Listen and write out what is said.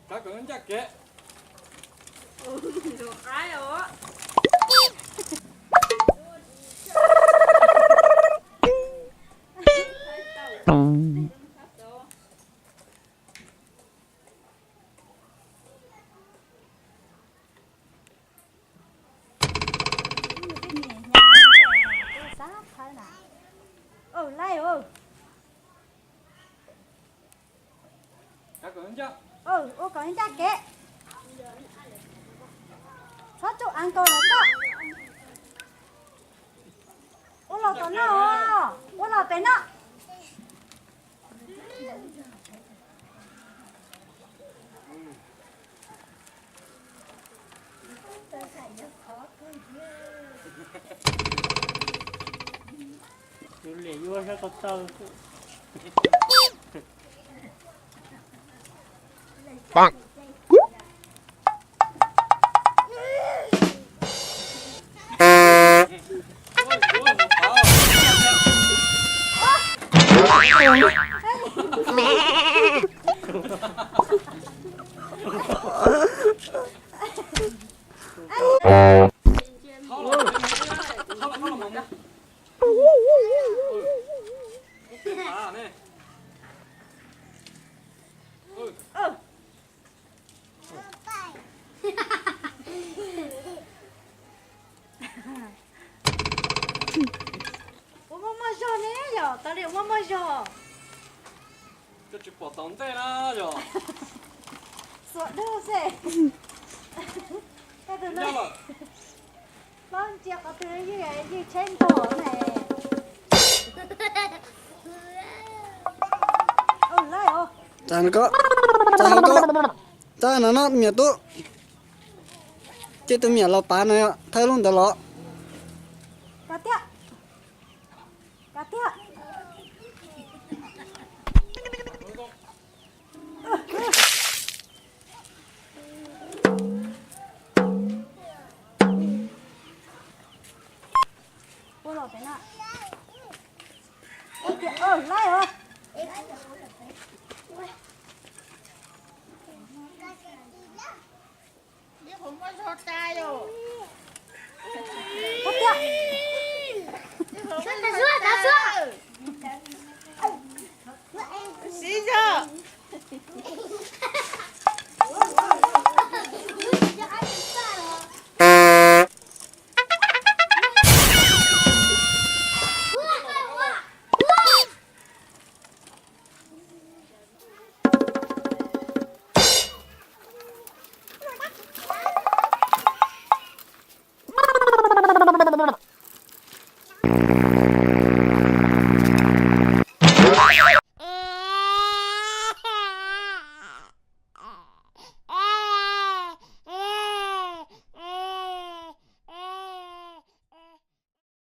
Kav kom ncaj kev. Ua kom ncaj kev. Txhob tsuj av nkaus lawm koj. Ua los tom no, ua los pem no. Tus liam yuav sab ko taw. Ua muaj muaj zog ne yom, tas li ua muaj muaj zog. Koj tsis pom tom ntej na yom. Xuas dub xwb. Koj tus no plaub ntsia qhov twg ywg, ywg tsheb ntog ne. Txav ko, txav ko, txav no no miam tub. Cia tus miam los pav no, thawb lub ntawd los. Kav tiag. Kav tiag. Ua los pem no.